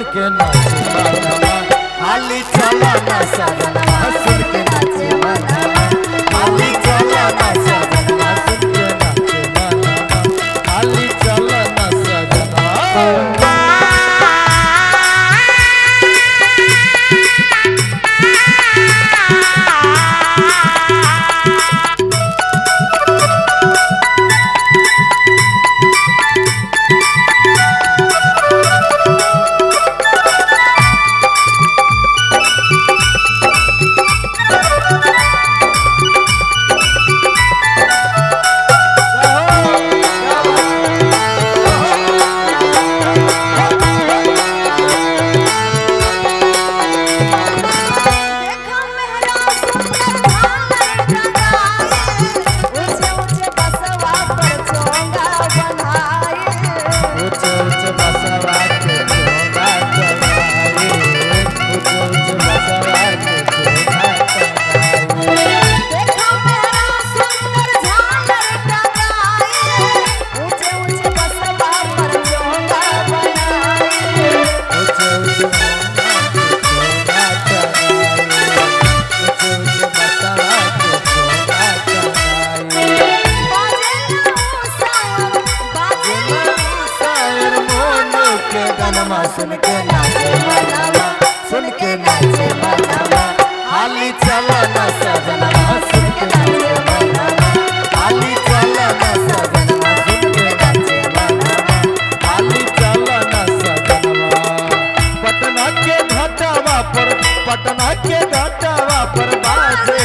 सुन के नाचे मनवा, हाली चला ना सजनवा, सुन के नाचे मनवा, हाली चला ना सजनवा, सुन के नाचे मनवा, हाली चला ना सजनवा। देखा मेहरा सुंदर झालर टंगाए, ऊंचे ऊंचे बसवा पर चोंगा बनाए। ऊंचे ऊंचे बसवा के चोंगा टंगाए, ऊंचे ऊंचे बसवा के चोंगा टंगाए। देखा मेहरा सुंदर झालर टंगाए, ऊंचे ऊंचे बसवा पर चोंगा बनाए। ऊंचे ऊंचे बसवा के चोंगा टंगाए, ऊंचे ऊंचे बसवा के चोंगा टंगाए। बाजेला ऊसार, बाजेला सायर मोनू के गाना सुन के नाचे मनवा, सुन के नाचे मनवा, हाली चला ना सजनवा, सुन के नाचे मनवा, हाली चला ना सजनवा, सुन के नाचे मनवा, हाली चला ना सजनवा। पटना के घाटवा पर, पटना के घाटवा पर बाजे